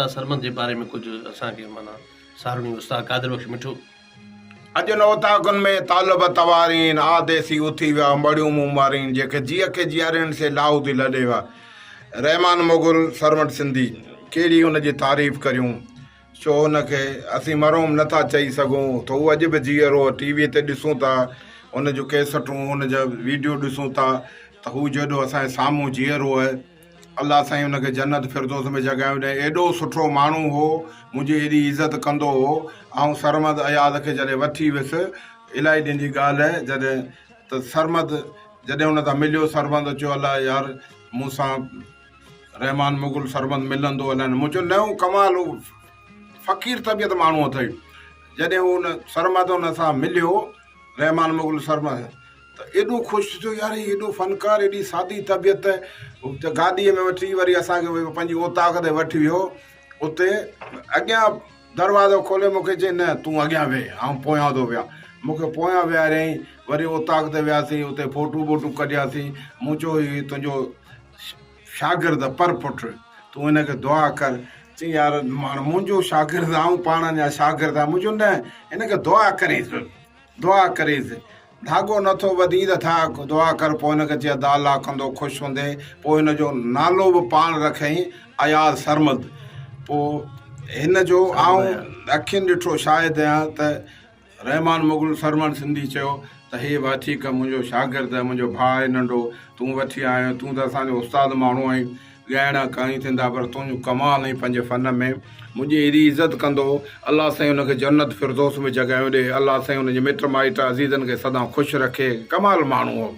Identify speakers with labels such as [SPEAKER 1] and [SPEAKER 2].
[SPEAKER 1] استاد سرمد جي باري ۾ ڪجهه اسان کي معنيٰ ساروڻي استاد قادر بخش مٺو.
[SPEAKER 2] اڄ نه اوطاقن ۾ طالب توارين، آ ديسي اٿي ويا مڙيون مون مارين، جيڪي جيء کي جيارين سي لاهوتي لڏي ويا. رحمان مغل سرمد سنڌي ڪهڙي ان جي تعريف ڪريون، ڇو ان کي اسين مرحوم نه ٿا چئي سگهون ته هو اڄ به جيئرو ٽي وي تي ڏسون ٿا ان جون ڪيسٽون ان جا ويڊيو ڏسون ٿا ته هو جيڏو اسان جي سامهون جيئرو آهي. الله سائين ان کي جنت فردوس ۾ جڳهيون ڏئي. ايڏو سٺو ماڻهو هو، منهنجي ايڏي عزت ڪندو هو. آئون سرمد اياز کي جڏهن وٺي ويس، الاهي ڏينهن جي ڳالهه آهي، جڏهن ته سرمد جڏهن ان سان مليو، سرمد چيو الله يار مون سان رحمان مغل سرمد ملندو الائي نه. مون چيو نه هو ڪمال هو فقير طبيعت ماڻهو اٿئي. جڏهن هو ان سرمد ان سان مليو، رحمان مغل سرمد ته ايڏو خوش ٿيو يار هي ايڏو فنڪار ايڏي سادي طبيعت ته گاڏيء ۾ وٺي وري اسان کي پنهنجي اوطاق تي وٺي ويو اتي اڳيان دروازو کولي مون کي چيائين نه تون اڳيان ويهه آئون پويان ٿو ويهان مون کي پويان ويهاريائين وري اوطاق تي وياسين اتي فوٽو ٻوٽو ڪڍياسين مون چيو هي تنهنجو شاگرد پر پٽ تون هن کي دعا ڪر چيائين يار منهنجو شاگرد آئون پاڻ اڃا شاگرد آهيان مون چيو نه هن کي دعا ڪريس دعا ڪريس ڌاڳو نه ٿو ٻڌين ته ٿا دعا ڪر پوء هن کي چئي ادا الله ڪندو خوش هوندي پوء هن جو نالو به پاڻ رکيائين اياز سرمد پوء هن جو آئون اکين ڏٺو شاهد آهيان ته رحمان مغل سرمد سنڌي چيو ته هي وٺي ڪر منهنجو شاگرد آهي منهنجو ڀاء آهي ننڍو تون وٺي آيو آهين تون ته اسان جو استاد ماڻهو آهين ڳائڻا ڪانه ٿيندا پر تنهنجو ڪمال آهين پنهنجي فن ۾ منهنجي ايڏي عزت ڪندو هو الله سائين ان کي جنت فردوس ۾ جڳهيون ڏي الله سائين ان جي مٽ مائٽ عزيزن کي سدا خوش رکي ڪمال ماڻهو هو.